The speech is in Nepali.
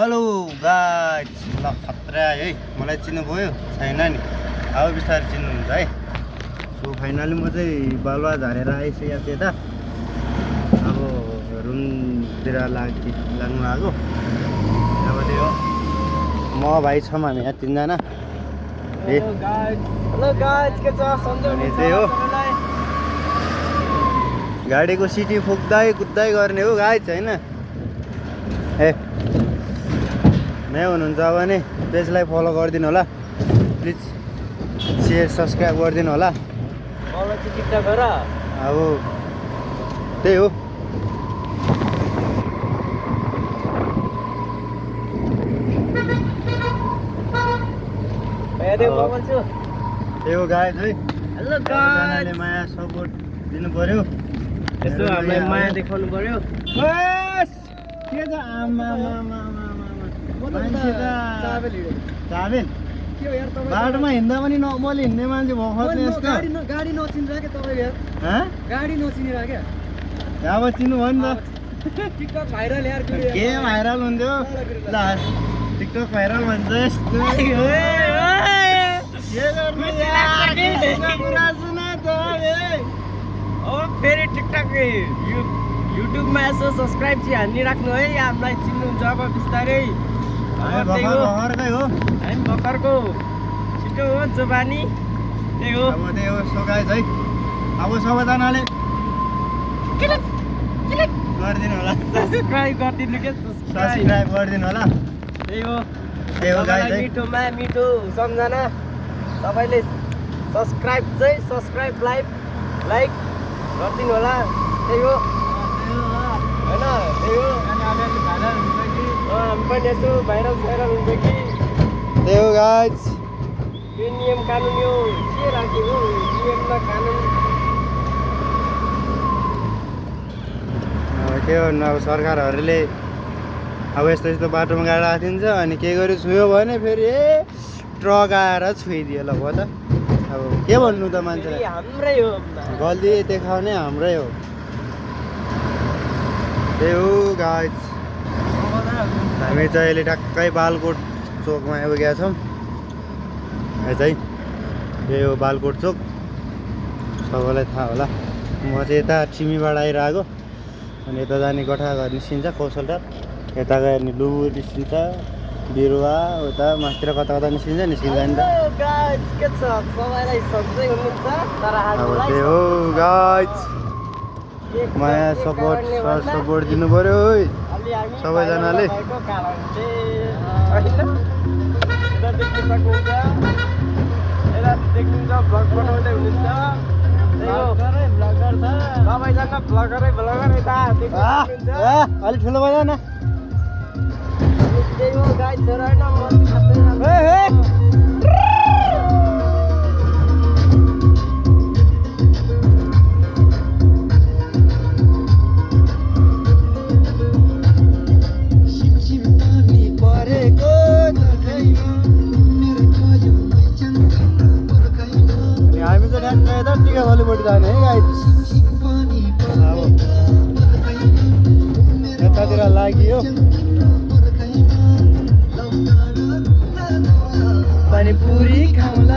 हेलो गाइस, ल खतरा है। मलाई चिन्नुभयो छैन नि? अब बिस्तारै चिन्नुहुन्छ है। सो फाइनली म चाहिँ बालुवा झारेर आइसकेको थिएँ यता। अब रुमतिर लाग्नु आएको। अब त्यो म भाइ छौँ हामी यहाँ तिनजना। हेलो गाइस, के छ? सन्चो अनि त्यही हो, गाडीको सिटी फुक्दै कुद्दै गर्ने हो गाइस होइन। ए नयाँ हुनुहुन्छ भने पेजलाई फलो गरिदिनु होला प्लिज, सेयर सब्सक्राइब गरिदिनु होला। मलाई चाहिँ टिकटक गर। अब त्यही हो। त्यही हो गाइस है। हेलो सबैजनाले माया सपोर्ट दिनु पर्यो। यसो हामीलाई माया देखाउनु पर्यो। बस के छ आमा मान्छे त चाबेल के हो यार तपाईँ? बाटोमा हिँड्दा पनि नर्मली हिँड्ने मान्छे भखर्ने यस्तो। गाडी नचिनेर के तपाईँ यार? हँ गाडी नचिनेर क्या? अब चिन्नु भयो नि त। टिकटक भाइरल यार। के भाइरल हुन्थ्यो ल, टिकटक भाइरल भन्छ यस्तो। के गर्नु यार, कुरा सुन त बे। अब फेरि टिकटक युट्युबमा यसो सब्सक्राइब चाहिँ हानिराख्नु है। हामीलाई चिन्नुहुन्छ अब बिस्तारै। भर्खरकै हो हामी भर्खरको छिटो हो जोबानी। त्यही हो। अब त्यही हो। सो गाइस है, अब सबैजनाले गरिदिनु होला, सब्सक्राइब गरिदिनु के? सब्सक्राइब गरिदिनु होला। त्यही हो। त्यही हो गाइस है। मिठोमा मिठो सम्झना सबैले सब्सक्राइब लाइक गरिदिनु होला। त्यही हो होइन? त्यही हो। हामी पनि यसो भाइरल हुन्छ कि? त्यही हो गाइस। यो नियम कानुन यो के राखेको हो? नियममा कानुन अब के गर्नु, अब सरकारहरूले अब यस्तो यस्तो बाटोमा गाडी राखिदिन्छ अनि केही गरी छुयो भने फेरि ट्रक आएर छुइदियो। ल भयो त, अब के भन्नु त मान्छेलाई। हाम्रै हो। गल्ती देखाउने हाम्रै हो। त्यही हो गाइस। हामी चाहिँ अहिले टक्कै बालकोट चोकमा आइपुगेका छौँ। यहाँ चाहिँ यही हो बालकोट चोक, सबैलाई थाहा होला। म चाहिँ यता चिमीबाट आइरहेको, अनि यता जाने गठाघर निस्किन्छ कौशलटार, यता गयो भने लुबु निस्किन्छ, बिरुवा उता मास्तिर कता कता निस्किन्छ नि त। के छ? सबैलाई सन्चै हुनुहुन्छ? तर अब त्यही हो गाइस, माया सपोर्ट दिनु पर्यो है सबैजनाले। अलिक ठुलो भयो न। त्यही हो गाइस होइन? हामी चाहिँ ठ्याक्कै यता टिका खोलीपट्टि जाने है गाइस। अब यतातिर लाग्यो पानीपुरी खाउँला